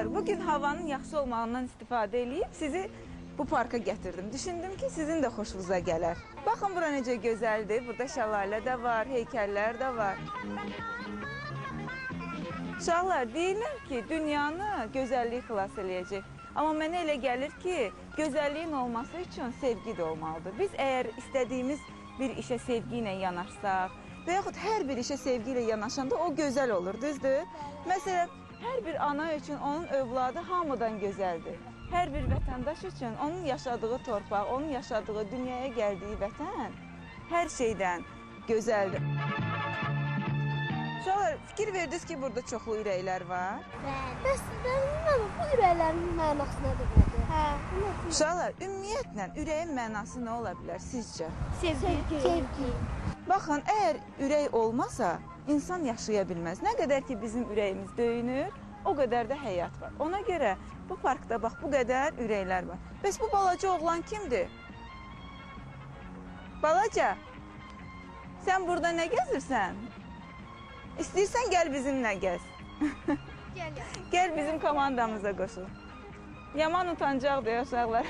Uşaqlar, bugün havanın yaxşı olmağından istifadə eləyib sizi bu parka gətirdim. Düşündüm ki, sizin də xoşunuza gələr. Baxın, bura necə gözəldir. Burada şəlalə də var, heykəllər də var. Uşaqlar, deyirlər ki, dünyanı gözəllik xilas eləyəcək. Amma mənə elə gəlir ki, gözəlliyin olması üçün sevgi də olmalıdır. Biz əgər istədiyimiz bir işə sevgi ilə yanaşsaq və yaxud hər bir işə sevgi ilə yanaşanda o gözəl olur, düzdür? Məsələn, hər bir ana üçün onun övladı hamıdan gözəldir. Hər bir vətəndaş üçün onun yaşadığı torpaq, onun yaşadığı dünyaya gəldiyi vətən hər şeydən gözəldir. Uşaqlar, fikir verdiniz ki, burada çoxlu ürəklər var. Bəs mən bu ürəklərin mənası nədir? Hə. Uşaqlar, ümumiyyətlə, ürəyin mənası nə ola bilər sizcə? Sevgi. Sevgi. Baxın, əgər ürək olmasa, insan yaşaya bilməz. Nə qədər ki, bizim ürəyimiz döyünür, o qədər də həyat var. Ona görə bu parkda bax, bu qədər ürəklər var. Bəs bu balaca oğlan kimdir? Balaca, sən burada nə gəzirsən? İstəyirsən, gəl bizimlə gəz. Gəl. Gəl bizim komandamıza qoşul. Yaman utancaqdır uşaqlar.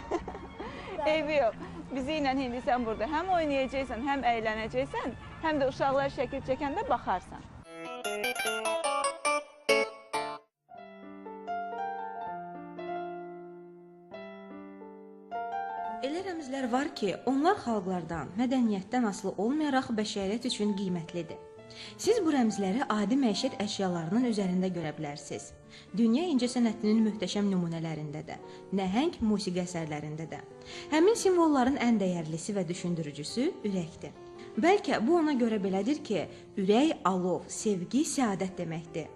Eybi yox. Bizi ilə indi sən burada həm oynayacaqsan, həm əylənəcəksən, həm də uşaqlar şəkil çəkəndə baxarsan. Elə rəmzlər var ki, onlar xalqlardan, mədəniyyətdən asılı olmayaraq bəşəriyyət üçün qiymətlidir. Siz bu rəmzləri adi məişət əşyalarının üzərində görə bilərsiniz. Dünya incəsənətinin möhtəşəm nümunələrində də, nəhəng musiqi əsərlərində də. Həmin simvolların ən dəyərlisi və düşündürücüsü ürəkdir. Bəlkə bu ona görə belədir ki, ürək alov, sevgi, səadət deməkdir.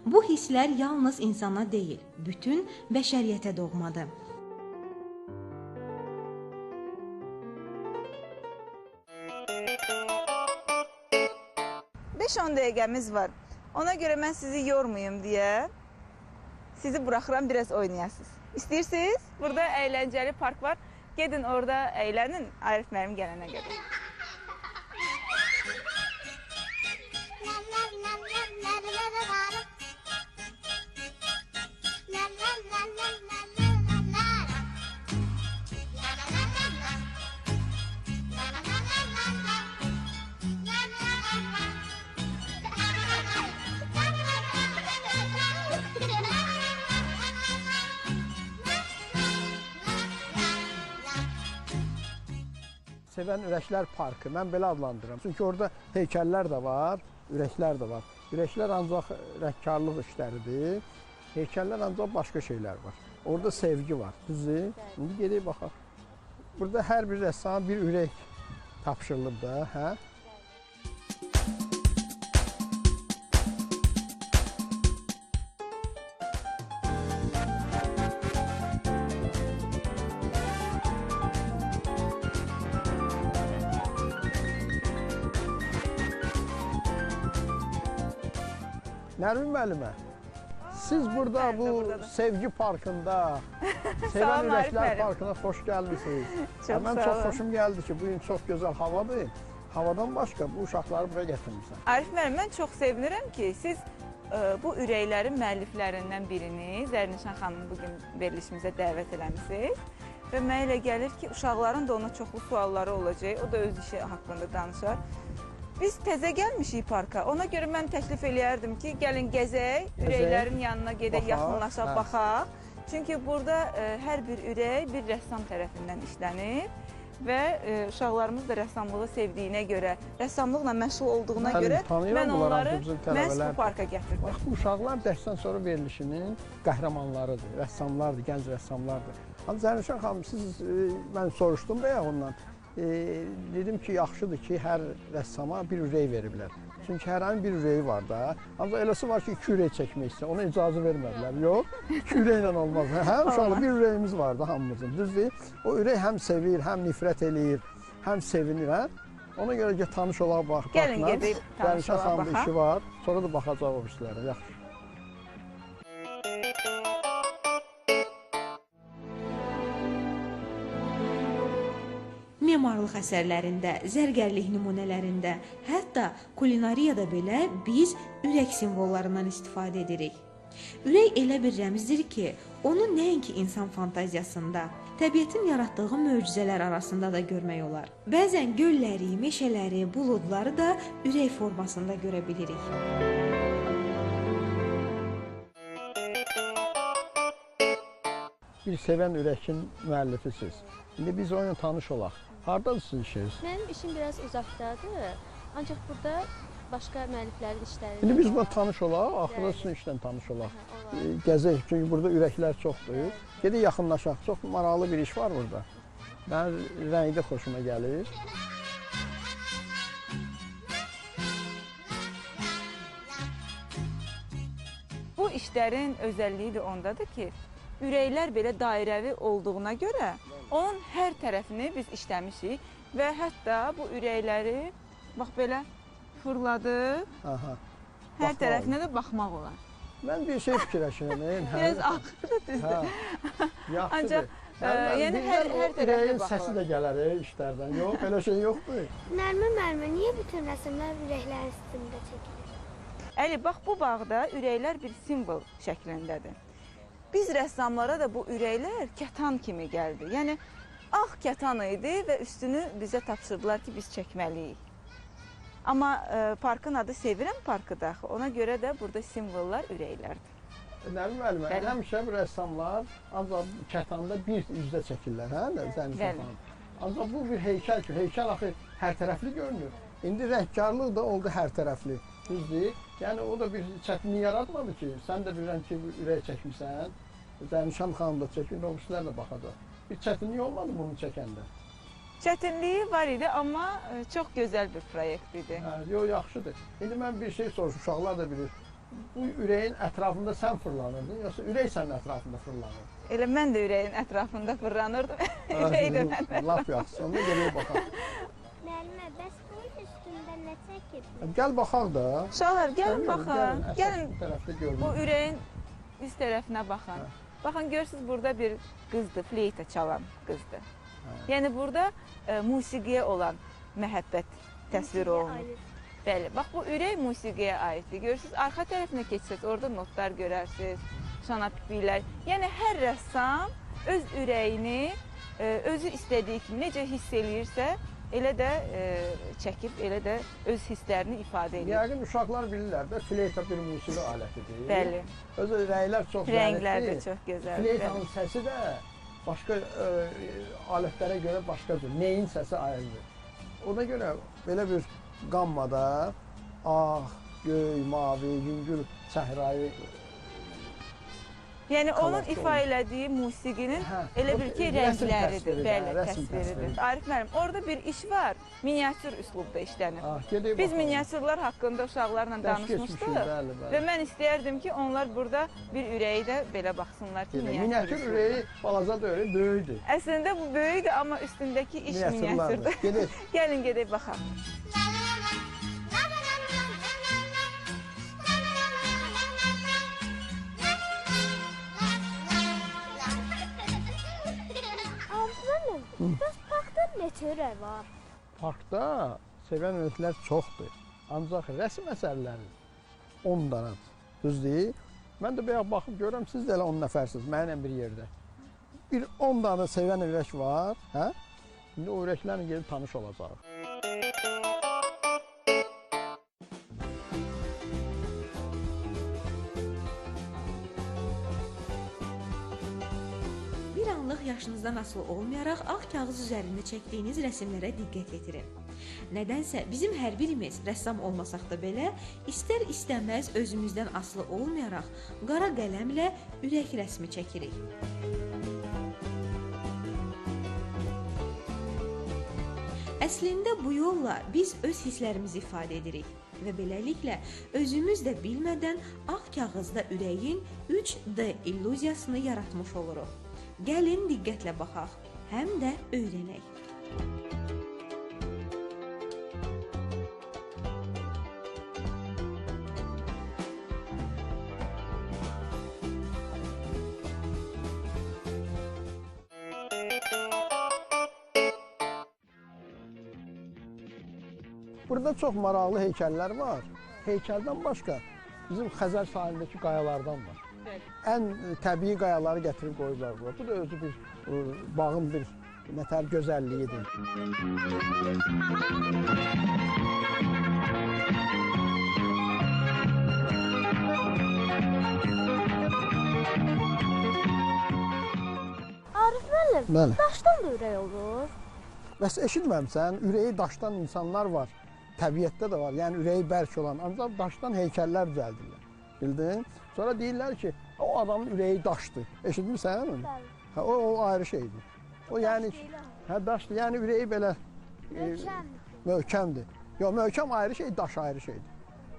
Bu hisslər yalnız insana deyil, bütün bəşəriyyətə doğmadır. 5-10 dəqiqəmiz var. Ona görə mən sizi yormayım deyə sizi buraxıram, biraz oynayasınız. İstəyirsiniz? Burada əyləncəli park var. Gedin orada əylənin, Arif müəllim gələnə qədər. Sevən Ürəklər Parkı, mən belə adlandırıram. Çünki orada heykəllər də var, ürəklər də var. Ürəklər ancaq rəngkarlıq işləridir, heykəllər ancaq başqa şeylər var. Orada sevgi var, düzdür? İndi gedək baxaq. Burada hər bir rəssama bir ürək tapşırılıb da, hə? Nərmin müəllimə, siz burada bu Sevgi Parkında, Sevən Ürəklər Parkına xoş gəlmişsiniz. Mən çox xoşum gəldi ki, bugün çox gözəl havadır. Havadan başqa bu uşaqları buraya gətirmişsiniz. Arif müəllim, mən çox sevinirəm ki, siz bu ürəklərin müəlliflərindən birini, Zərnişan xanımı bugün verilişimizə dəvət eləmişsiniz. Və mənə elə gəlir ki, uşaqların da ona çoxlu sualları olacaq, o da öz işi haqqında danışar. Biz təzə gəlmişik parka, ona görə mən təklif eləyərdim ki, gəlin gəzək, ürəklərin yanına gedək, yaxınlaşaq, baxaq. Çünki burada hər bir ürək bir rəssam tərəfindən işlənib və uşaqlarımız da rəssamlığı sevdiyinə görə, rəssamlıqla məşğul olduğuna görə mən onları məhz bu parka gətirdim. Bax, bu uşaqlar dərsdən sonra verilişinin qəhrəmanlarıdır, rəssamlardır, gənc rəssamlardır. Amma Zərnişan xanım, siz, mən soruşdum bayaq ondan. Dedim ki, yaxşıdır ki, hər rəssama bir ürək veriblər. Çünki hər ayın bir ürəyi var da. Ancaq eləsi var ki, iki ürək çəkmək istəyir. Ona icazə vermədilər. Yox, iki ürəklə olmaz. Hə, uşaqlar, bir ürəyimiz var da hamımızın. Düzdür? O ürək həm sevir, həm nifrət eləyir, həm sevinir. Hə? Ona görə ki, tanış olaq bax. Gəlin gedib tanış olaq baxaq. Zərnişan xanımın işi var. Sonra da baxacaq o işlərə. Yaxşı. Memarlıq əsərlərində, zərgərlik nümunələrində, hətta kulinariyada belə biz ürək simvollarından istifadə edirik. Ürək elə bir rəmzdir ki, onu nəinki insan fantaziyasında, təbiətin yaratdığı möcüzələr arasında da görmək olar. Bəzən gölləri, meşələri, buludları da ürək formasında görə bilirik. Bir sevən ürəkin müəllifisiniz. İndi biz onunla tanış olaq. Hardadır sizin işiniz? Mənim işim biraz uzaqdadır. Ancaq burada başqa müəlliflərin işləri. İndi biz buna tanış olaq, axırda sizin işlə tanış olaq. Gəzək, çünki burada ürəklər çoxdur. Gedək yaxınlaşaq, çox maraqlı bir iş var burada. Mənim rəngi də xoşuma gəlir. Bu işlərin özəlliyi də ondadır ki, ürəklər belə dairəvi olduğuna görə onun hər tərəfini biz işləmişik və hətta bu ürəkləri bax belə fırladıb, hər tərəfinə də baxmaq olar. Mən bir şey fikirləşirəm. Biraz ağırdır, düzdür. Ancaq yəni hər tərəfinə ürəyin səsi də gələr işlərdən. Yox, elə şey yoxdur. Nərmin müəllimə, niyə bütün rəsmlər ürəklərin üstündə çəkilir? Əli, bax bu bağda ürəklər bir simvol şəklindədir. Biz rəssamlara da bu ürəklər kətan kimi gəldi. Yəni ağ kətan idi və üstünü bizə tapşırdılar ki, biz çəkməliyik. Amma parkın adı Sevirəm Parkıdır axı. Ona görə də burada simvollar ürəklərdir. Nərmin müəllimə, həmişə bu rəssamlar ancaq kətanda bir üzdə çəkirlər, hə? Zərnişan xanım. Ancaq bu bir heykəl ki, heykəl axı hər tərəfli görünür. İndi rəngkarlıq da oldu hər tərəfli. Düzdür? Yəni o da bir çətinlik yaratmadı ki, sən də bilirəm ki, ürək çəkmirsən, Zərnişan xanım da çəkir, o birilər də baxacaq. Bir çətinlik olmadı bunu çəkəndə? Çətinliyi var idi, amma çox gözəl bir proyekt idi. Hə, yox, yaxşıdır. İndi mən bir şey soruşum, uşaqlar da bilir. Bu ürəyin ətrafında sən fırlanırdın, yoxsa ürək sənin ətrafında fırlanırdı? Elə mən də ürəyin ətrafında fırlanırdım. Ürək də mənim. Lap yaxşısı, onda gələk baxaq. Müəllimə, bəs bunun üstündə nə çəkib? Gəl baxaq da. Uşaqlar, gəlin baxın. Gəlin bu ürəyin üst tərəfinə baxın. Baxın, görürsünüz, burada bir qızdır, fleyta çalan qızdır. Yəni burada musiqiyə olan məhəbbət təsvir olunur. Bəli, bax bu ürək musiqiyə aiddir. Görürsünüz, arxa tərəfinə keçsəz, orada notlar görərsiniz, şana pipiklər. Yəni hər rəssam öz ürəyini özü istədiyi kimi necə hiss eləyirsə, elə də çəkib, elə də öz hisslərini ifadə edir. Yəqin uşaqlar bilirlər də, fleyta bir musiqi alətidir. Bəli. Özü rənglər çox zərifdir. Rənglər də çox gözəldir. Fleytanın səsi də başqa alətlərə görə başqa cür, neyin səsi ayrıdır. Ona görə belə bir qammada ağ, göy, mavi, yüngül, səhrayı. Yəni onun ifa elədiyi musiqinin elə bir ki, rəngləridir, bəli, təsviridir. Arif müəllim, orada bir iş var, miniatür üslubda işlənir. Biz miniatürlər haqqında uşaqlarla danışmışdıq və mən istəyərdim ki, onlar burada bir ürəyi də belə baxsınlar ki, miniatür ürəyi balaca deyil, böyükdür. Əslində bu böyükdür, amma üstündəki iş miniatürdür. Gəlin gedək baxaq. Bəs parkda neçə ürək var? Parkda sevən ürəklər çoxdur. Ancaq rəsm əsərləri 10 dənədir. Düz deyil? Mən də bayaq baxıb görürəm, siz də elə 10 nəfərsiniz, mənimlə bir yerdə. Bir 10 dənə sevən ürək var, hə? İndi o ürəklərlə gedib tanış olacaq. Bir anlıq yaşınızdan asılı olmayaraq ağ kağız üzərində çəkdiyiniz rəsmlərə diqqət yetirin. Nədənsə bizim hər birimiz rəssam olmasaq da belə, istər-istəməz özümüzdən asılı olmayaraq qara qələmlə ürək rəsmi çəkirik. Əslində bu yolla biz öz hisslərimizi ifadə edirik və beləliklə özümüz də bilmədən ağ kağızda ürəyin 3D illüziyasını yaratmış oluruq. Gəlin diqqətlə baxaq, həm də öyrənək. Burada çox maraqlı heykəllər var. Heykəldən başqa Bizim Xəzər sahilindəki qayalardan var. Bəli. Ən təbii qayaları gətirib qoyublar bura. Bu da özü bir bağın bir nətər gözəlliyidir. Arif müəllim, daşdan da ürək olur. Bəs eşitməmsən, ürəyi daşdan insanlar var. Təbiətdə də var, yəni ürəyi bərk olan, ancaq daşdan heykəllər düzəldirlər, bildin? Sonra deyirlər ki, o adamın ürəyi daşdır. Eşitmirsən onu? Bəli. Hə, o ayrı şeydir. O yəni, hə, daşdır, yəni ürəyi belə möhkəmdir. Möhkəmdir. Yox, möhkəm ayrı şey, daş ayrı şeydir.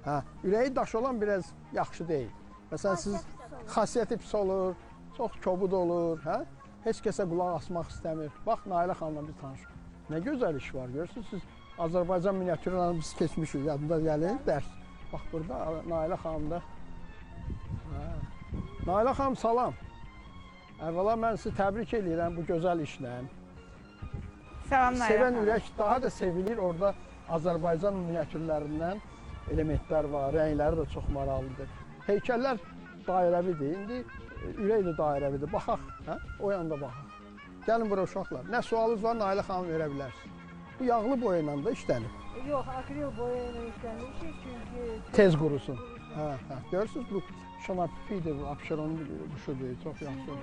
Hə, ürəyi daş olan biraz yaxşı deyil. Məsələn, siz xasiyyəti pis olur, çox kobud olur, hə? Heç kəsə qulaq asmaq istəmir. Bax, Nailə xanımla biz tanışıq. Nə gözəl iş var, görürsünüz siz. Azərbaycan miniatürünü biz keçmişik, yadında gəlir dərs. Bax, burada Nailə xanım da. Hə. Nailə xanım, salam. Əvvəla mən sizi təbrik eləyirəm bu gözəl işlə. Salam Nailə Sevən xanım. ürək daha da sevilir. Orada Azərbaycan miniatürlərindən elementlər var, rəngləri də çox maraqlıdır. Heykəllər dairəvidir, indi ürək də dairəvidir. Baxaq, hə? O yanda baxaq. Gəlin bura uşaqlar. Nə sualınız var, Nailə xanım verə bilərsiniz. Bu yağlı boya ilə də işlənib. Yox, akril boya ilə işlənmişik, çünki tez qurusun. Hə, hə. Görürsünüz, bu şanapidir, bu Abşeron quşudur, çox yaxşı.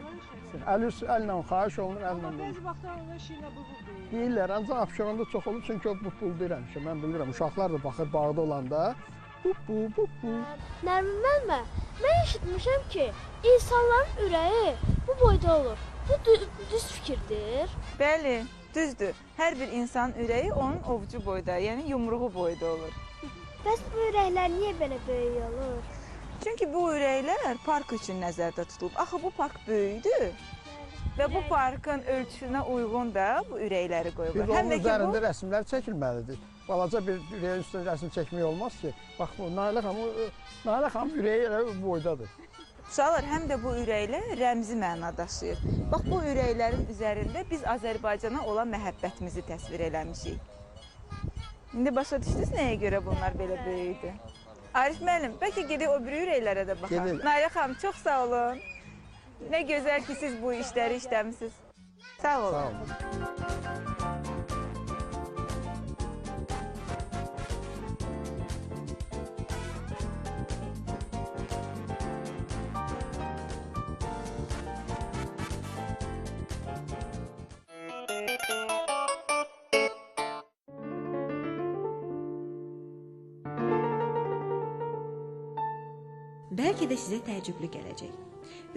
Əllə xahiş olunur, əllə. Amma bəzi vaxtlar ona şinə bubu deyirlər. Deyirlər, ancaq Abşeronda çox olur, çünki o bubbul deyir həmişə. Mən bilirəm, uşaqlar da baxır bağda olanda. Bubbu, bubbu. Nərmin müəllimə, mən eşitmişəm ki, insanların ürəyi bu boyda olur. Bu düz fikirdir. Bəli, düzdür. Hər bir insanın ürəyi onun ovcu boyda, yəni yumruğu boyda olur. Bəs bu ürəklər niyə belə böyük olur? Çünki bu ürəklər park üçün nəzərdə tutulub. Axı bu park böyükdür və bu parkın ölçüsünə uyğun da bu ürəkləri qoyublar. Bir də onun üzərində rəsimlər çəkilməlidir. Balaca bir ürəyin üstünə rəsim çəkmək olmaz ki. Bax, bu Nailə xanım ürəyi elə boydadır. Uşaqlar, həm də bu ürəklər rəmzi məna daşıyır. Bax, bu ürəklərin üzərində biz Azərbaycana olan məhəbbətimizi təsvir eləmişik. İndi başa düşdünüz nəyə görə bunlar belə böyükdür? Arif müəllim, bəlkə gedək o biri ürəklərə də baxaq. Nailə xanım, çox sağ olun. Nə gözəl ki, siz bu işləri işləmişsiniz. Sağ olun. Sağ olun. Bəlkə də sizə təəccüblü gələcək.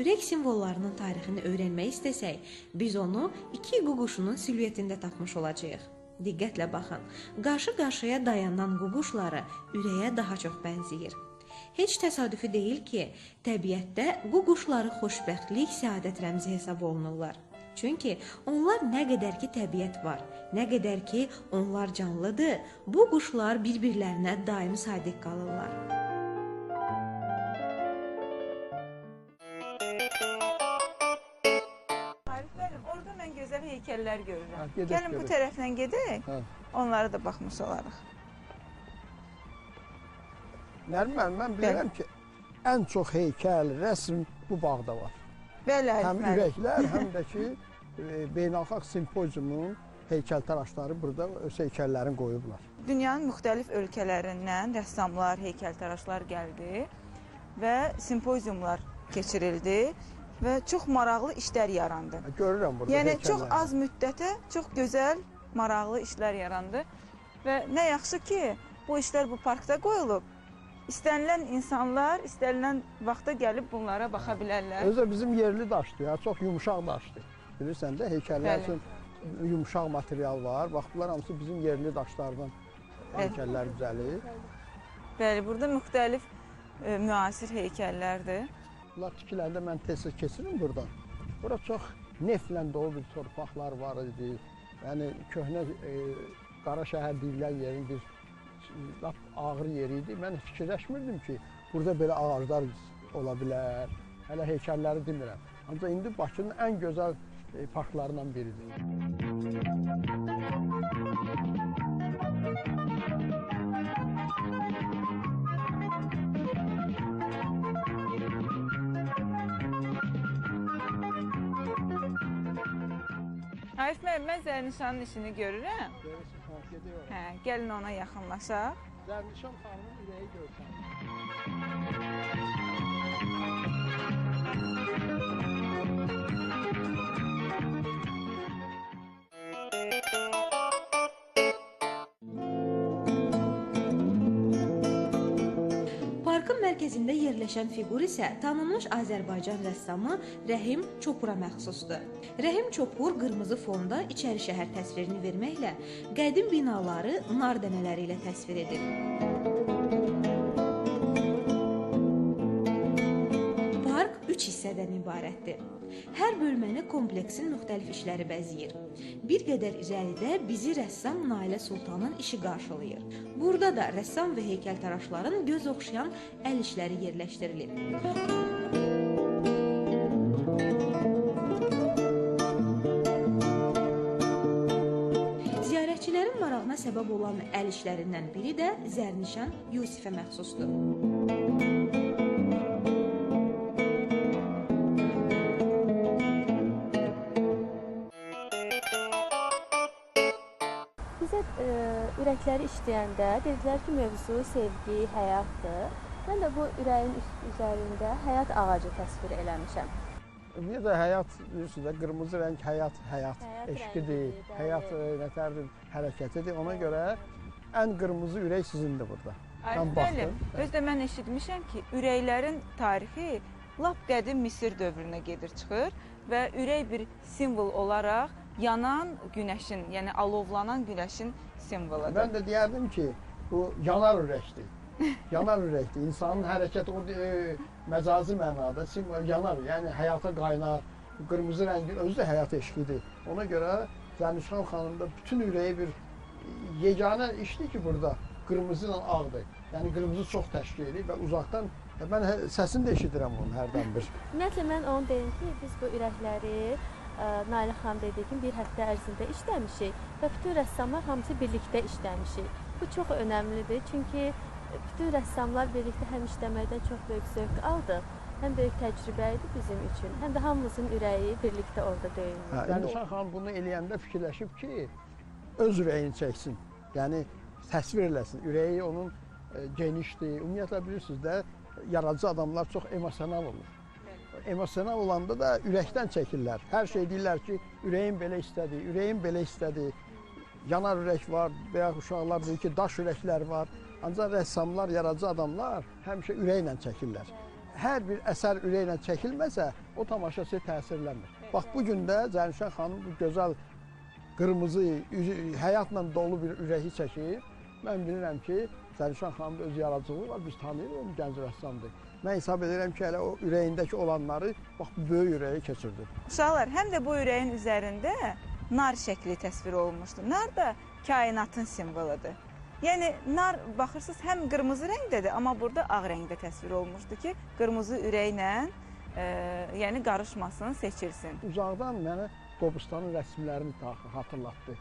Ürək simvollarının tarixini öyrənmək istəsək, biz onu iki ququşunun silüetində tapmış olacağıq. Diqqətlə baxın, qarşı-qarşıya dayanan ququşları ürəyə daha çox bənzəyir. Heç təsadüfi deyil ki, təbiətdə ququşları xoşbəxtlik, səadət rəmzi hesab olunurlar. Çünki onlar nə qədər ki təbiət var, nə qədər ki onlar canlıdır, bu quşlar bir-birlərinə daim sadiq qalırlar. Arif müəllim, orada mən gözəl heykəllər görürəm. Hə, Gəlin bu tərəflə gedək, hə. Onlara da baxmış olarıq. Nərmin müəllim, mən bilirəm ki, ən çox heykəl, rəsm bu bağda var. Bəli, Arif Həm müəllim. ürəklər, həm də ki, beynəlxalq simpoziumun heykəltaraşları burada öz heykəllərini qoyublar. Dünyanın müxtəlif ölkələrindən rəssamlar, heykəltaraşlar gəldi və simpoziumlar keçirildi və çox maraqlı işlər yarandı. Görürəm burada Yəni heykəlləri. çox az müddətə çox gözəl, maraqlı işlər yarandı və nə yaxşı ki, bu işlər bu parkda qoyulub. İstənilən insanlar istənilən vaxta gəlib bunlara baxa bilərlər. Özü də bizim yerli daşdır, ya, çox yumşaq daşdır. Bilirsən də, heykəllər Bəli. üçün yumşaq material var. Bax, bunlar hamısı bizim yerli daşlardan heykəllər düzəlir. Bəli, burada müxtəlif müasir heykəllərdir. Bunlar tikiləndə mən tez-tez keçirim buradan. Bura çox neftlə dolu bir torpaqlar var idi. Yəni köhnə Qaraşəhər deyilən yerin bir lap ağır yeri idi. Mən fikirləşmirdim ki, burada belə ağaclar ola bilər. Hələ heykəlləri demirəm. Ancaq indi Bakının ən gözəl parklarından biridir. Arif müəllim, mən Zərnişanın işini görürəm. Görürsünüz, ha, gedək ora. Hə, gəlin ona yaxınlaşaq. Zərnişan xanımın ürəyi görsənir. Parkın mərkəzində yerləşən fiqur isə tanınmış Azərbaycan rəssamı Rəhim Çopura məxsusdur. Rəhim Çopur qırmızı fonda içəri şəhər təsvirini verməklə qədim binaları nar dənələri ilə təsvir edib. Park 3 hissədən ibarətdir. Hər bölməni kompleksin müxtəlif işləri bəzəyir. Bir qədər irəlidə bizi rəssam Nailə Sultanın işi qarşılayır. Burada da rəssam və heykəltaraşların göz oxşayan əl işləri yerləşdirilib. Ziyarətçilərin marağına səbəb olan əl işlərindən biri də Zərnişan Yusifə məxsusdur. Bizə ürəkləri işləyəndə dedilər ki, mövzu sevgi, həyatdır. Mən də bu ürəyin üzərində həyat ağacı təsvir eləmişəm. Ümumiyyətlə həyat bilirsiniz də, qırmızı rəng həyat, həyat, Həyat eşqidir, rəngidir, bəli. həyat nətərdir, hərəkətidir. Ona görə ən qırmızı ürək sizindir burada. Arif Mən müəllim, baxdım. özü də mən eşitmişəm ki, ürəklərin tarixi lap qədim Misir dövrünə gedir çıxır və ürək bir simvol olaraq yanan günəşin, yəni alovlanan günəşin simvoludur. Mən də deyərdim ki, bu yanar ürəkdir. Yanar ürəkdir. İnsanın hərəkəti o məcazi mənada simvol yanar, yəni həyata qaynar. Qırmızı rəngin özü də həyat eşqidir. Ona görə Zərnişan xanım da bütün ürəyi bir yeganə işdir ki, burada qırmızı ilə ağdır. Yəni qırmızı çox təşkil edir və uzaqdan mən səsini də eşidirəm onun hərdən bir. Ümumiyyətlə mən onu deyim ki, biz bu ürəkləri Nailə xanım dediyi kimi bir həftə ərzində işləmişik və bütün rəssamlar hamısı birlikdə işləmişik. Bu çox önəmlidir, çünki bütün rəssamlar birlikdə həm işləməkdən çox böyük zövq aldıq, həm böyük təcrübə idi bizim üçün, həm də hamımızın ürəyi birlikdə orada döyünür. Hə, Zərnişan xanım bunu eləyəndə fikirləşib ki, öz ürəyini çəksin, yəni təsvir eləsin. Ürəyi onun genişdir. Ümumiyyətlə bilirsiniz də, yaradıcı adamlar çox emosional olur. Emosional olanda da ürəkdən çəkirlər. Hər şey deyirlər ki, ürəyim belə istədi, ürəyim belə istədi. Yanar ürək var, bayaq uşaqlar deyir ki, daş ürəklər var. Ancaq rəssamlar, yaradıcı adamlar həmişə ürəklə çəkirlər. Hər bir əsər ürəklə çəkilməsə, o tamaşaçıya təsirlənmir. Bax, bu gün də Zərnişan xanım bu gözəl qırmızı, həyatla dolu bir ürəyi çəkir. Mən bilirəm ki, Zərnişan xanımın öz yaradıcılığı var, biz tanıyırıq, onu gənc rəssamdır. Mən hesab edirəm ki, hələ o ürəyindəki olanları, bax, bu böyük ürəyi keçirdi. Uşaqlar, həm də bu ürəyin üzərində nar şəkli təsvir olunmuşdur. Nar da kainatın simvoludur. Yəni, nar, baxırsınız, həm qırmızı rəngdədir, amma burada ağ rəngdə təsvir olunmuşdur ki, qırmızı ürəklə, yəni qarışmasın, seçilsin. Uzaqdan mənə Qobustanın rəsmlərini xatırlatdı.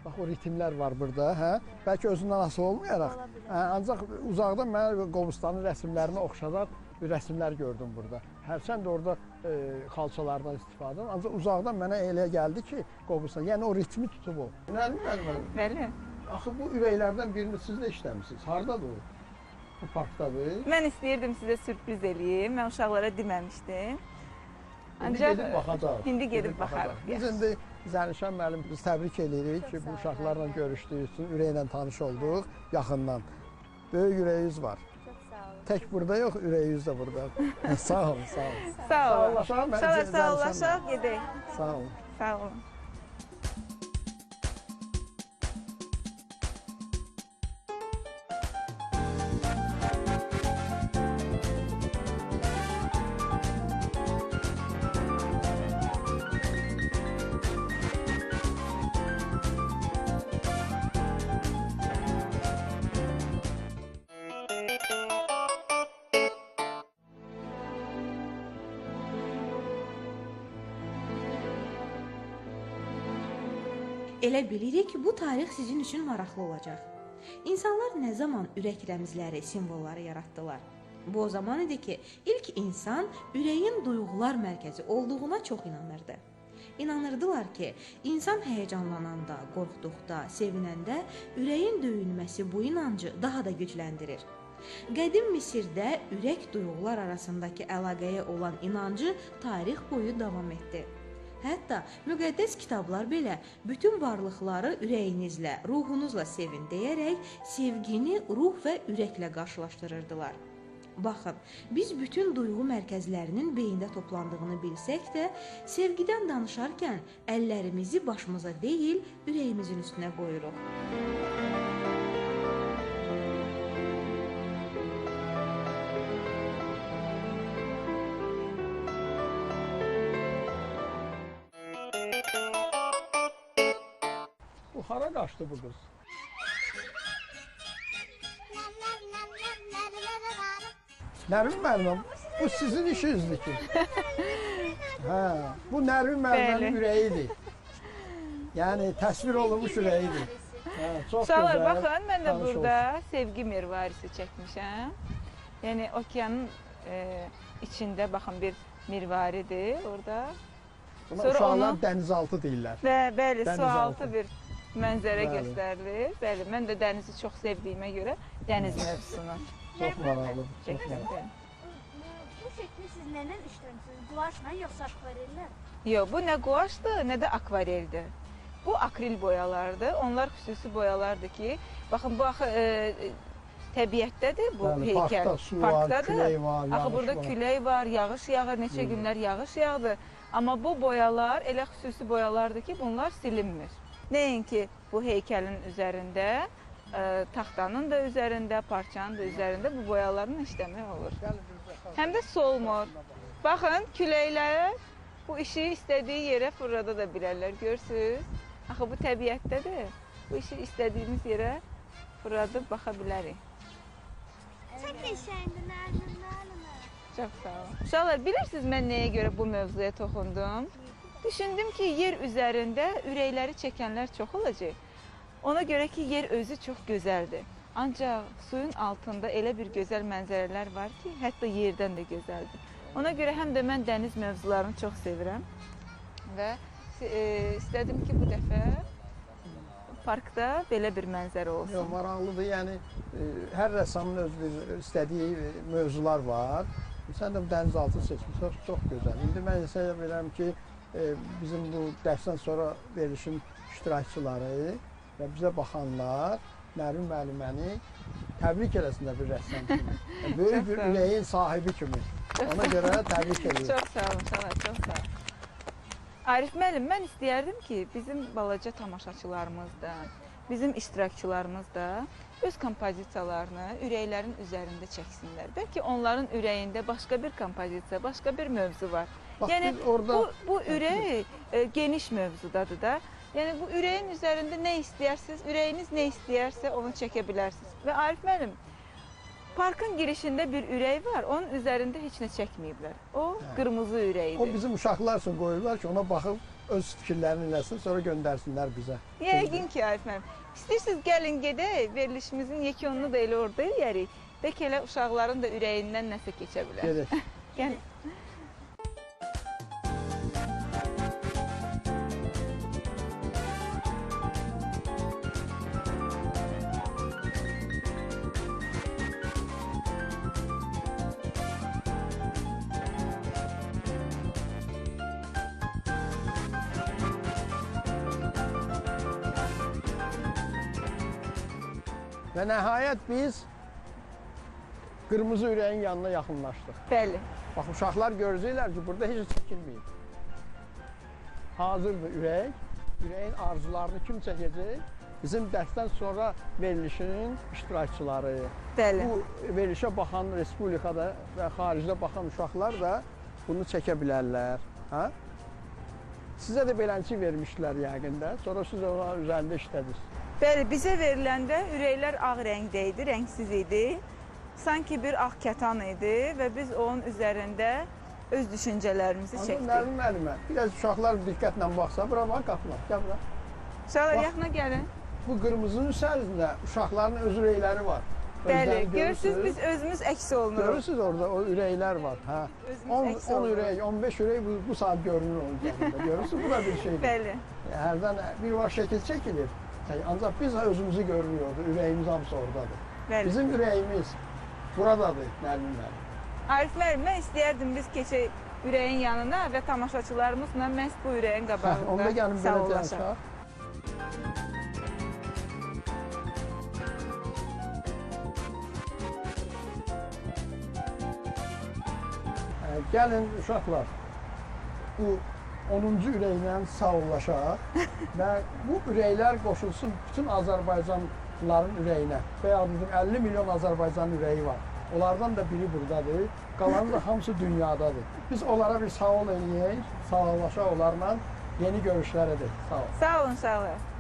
Bax, o ritmlər var burada, hə? Bəlkə özündən asılı olmayaraq. Ola bilər. Hə, ancaq uzaqdan mənə Qobustanın rəsmlərinə oxşadar bir rəsmlər gördüm burada. Hərçənd orada xalçalardan istifadə edirəm, ancaq uzaqdan mənə elə gəldi ki, Qobustan, yəni o ritmi tutub o. Nəli müəllim? Bəli. Axı bu ürəklərdən birini siz də işləmisiniz. Hardadır o? Bu parkdadır. Mən istəyirdim sizə sürpriz eləyim. Mən uşaqlara deməmişdim. İndi Ancaq gedib baxacağıq. İndi gedib baxarıq. Biz indi Zərnişan müəllim biz təbrik eləyirik ki, Çox bu sağ olun. uşaqlarla görüşdüyü üçün ürəklə tanış olduq yaxından. Böyük ürəyiniz var. Çox sağ olun. Tək burada yox, ürəyiniz də burada. Sağ olun, sağ olun. Sağ olun. Sağollaşaq. Mən Uşaqlar Zərnişan sağollaşaq, müəllim. gedək. Sağ olun. Sağ olun. Elə bilirik ki, bu tarix sizin üçün maraqlı olacaq. İnsanlar nə zaman ürək rəmzləri, simvolları yaratdılar? Bu o zaman idi ki, ilk insan ürəyin duyğular mərkəzi olduğuna çox inanırdı. İnanırdılar ki, insan həyəcanlananda, qorxduqda, sevinəndə ürəyin döyünməsi bu inancı daha da gücləndirir. Qədim Misirdə ürək duyğular arasındakı əlaqəyə olan inancı tarix boyu davam etdi. Hətta müqəddəs kitablar belə bütün varlıqları ürəyinizlə, ruhunuzla sevin deyərək sevgini ruh və ürəklə qarşılaşdırırdılar. Baxın, biz bütün duyğu mərkəzlərinin beyində toplandığını bilsək də, sevgidən danışarkən əllərimizi başımıza deyil, ürəyimizin üstünə qoyuruq. Bu hara qaçdı bu qız? Nərmin müəllimə, bu sizin işinizdir ki. Hə, bu Nərmin müəllimənin ürəyidir. Yəni təsvir olunmuş ürəyidir. Hə, çox Uşaqlar, gözəl. baxın, mən də tanış burada sevgi mirvarisi çəkmişəm. Yəni okeanın içində baxın bir mirvaridir orada. Buna Sonra uşaqlar onu- dənizaltı deyirlər. Və bəli, Dənizaltı. sualtı bir mənzərə Bəli. göstərilir. Bəli, mən də dənizi çox sevdiyimə görə dəniz mövzusunu Çox maraqlıdır. Çox çəkdim. maraqlı. Bəli. Bu şəkli siz nə ilə işləmisiniz? Guaşla yoxsa akvarellə? Yox, bu nə guaşdır, nə də akvareldir. Bu akril boyalardır. Onlar xüsusi boyalardır ki, baxın bu axı təbiətdədir bu Bəli, heykəl. parkda su var, Parkdadır. külək var, Axı yağış burada var. külək var, yağış yağır, neçə günlər yağış yağdı. Amma bu boyalar elə xüsusi boyalardır ki, bunlar silinmir. Nəinki bu heykəlin üzərində, taxtanın da üzərində, parçanın da üzərində bu boyalarla işləmək olur. Həm də solmur. Baxın, küləklər bu işi istədiyi yerə fırlada da bilərlər, görürsünüz. Axı bu təbiətdədir. Bu işi istədiyimiz yerə fırladıb baxa bilərik. Çox qəşəngdir Nərmin müəllimə. Çox sağ olun. Uşaqlar, bilirsiniz mən nəyə görə bu mövzuya toxundum? Düşündüm ki, yer üzərində ürəkləri çəkənlər çox olacaq. Ona görə ki, yer özü çox gözəldir. Ancaq suyun altında elə bir gözəl mənzərələr var ki, hətta yerdən də gözəldir. Ona görə həm də mən dəniz mövzularını çox sevirəm və istədim ki, bu dəfə parkda belə bir mənzərə olsun. Yox, maraqlıdır. Yəni hər rəssamın öz bir istədiyi mövzular var. Sən də bu dənizaltı seçmisən, çox gözəl. İndi mən hesab edirəm ki, bizim bu dərsdən sonra verilişin iştirakçıları və bizə baxanlar Nərmin müəlliməni təbrik eləsinlər bir rəssam kimi. Yəni, böyük bir ürəyin sahibi kimi. Ona görə təbrik edirəm. Çox sağ olun, uşaqlar, çox sağ olun. Arif müəllim, mən istəyərdim ki, bizim balaca tamaşaçılarımız da, bizim iştirakçılarımız da öz kompozisiyalarını ürəklərin üzərində çəksinlər. Bəlkə onların ürəyində başqa bir kompozisiya, başqa bir mövzu var. Bax, Yəni biz orada bu ürək geniş mövzudadır da. Yəni bu ürəyin üzərində nə istəyirsiniz, ürəyiniz nə istəyərsə onu çəkə bilərsiniz. Və Arif müəllim, parkın girişində bir ürək var, onun üzərində heç nə çəkməyiblər. O qırmızı ürəyidir. O bizim uşaqlar üçün qoyurlar ki, ona baxıb öz fikirlərini eləsin, sonra göndərsinlər bizə. Yəqin ki, Arif müəllim. İstəyirsiniz gəlin gedək, verilişimizin yekununu da elə orada eləyərik. Bəlkə elə uşaqların da ürəyindən nəsə keçə bilər. Gedək. Gəlin. Və nəhayət biz qırmızı ürəyin yanına yaxınlaşdıq. Bəli. Bax, uşaqlar görəcəklər ki, burada heç çəkilməyib. Hazırdır ürək. Ürəyin arzularını kim çəkəcək? Bizim dərsdən sonra verilişinin iştirakçıları. Bəli. Bu verilişə baxan respublikada və xaricdə baxan uşaqlar da bunu çəkə bilərlər. Hə? Sizə də beləncə vermişdilər yəqin də. Sonra siz ona üzərində işlədiniz. Bəli, bizə veriləndə ürəklər ağ rəngdə idi, rəngsiz idi. Sanki bir ağ kətan idi və biz onun üzərində öz düşüncələrimizi Ancaq çəkdik. Nərmin müəllimə, biraz uşaqlar diqqətlə baxsa, bura bax, qapılar, gəl bura. Uşaqlar, Bax. yaxına gəlin. Bu qırmızının üzərində uşaqların öz ürəkləri var. Bəli, Özlərini görürsüz biz özümüz əks olunuruq. Görürsüz orada o ürəklər var. Hə. Özümüz 10, əks 10 olunuruq. ürək, 15 ürək bu saat görünür onun üzərində. Görürsüz, bu da bir şeydir. Bəli. Hərdən bir var şəkil çəkilir. Ancaq biz özümüzü görürük orada, ürəyimiz hamısı oradadır. Bəli. Bizim ürəyimiz buradadır, Nərmin müəllim. Arif müəllim, mən istəyərdim biz keçək ürəyin yanına və tamaşaçılarımızla məhz bu ürəyin Hə, onda qabağında gəlin belə sağollaşaq. danışaq. Gəlin uşaqlar, bu 10-cu ürəklə sağollaşaq və bu ürəklər qoşulsun bütün Azərbaycanlıların ürəyinə. Bayaq dedim 50 milyon Azərbaycan ürəyi var. Onlardan da biri buradadır, qalanı da hamısı dünyadadır. Biz onlara bir sağ ol eləyək, sağollaşaq onlarla, yeni görüşlər edək. Sağ ol. Sağ olun uşaqlar.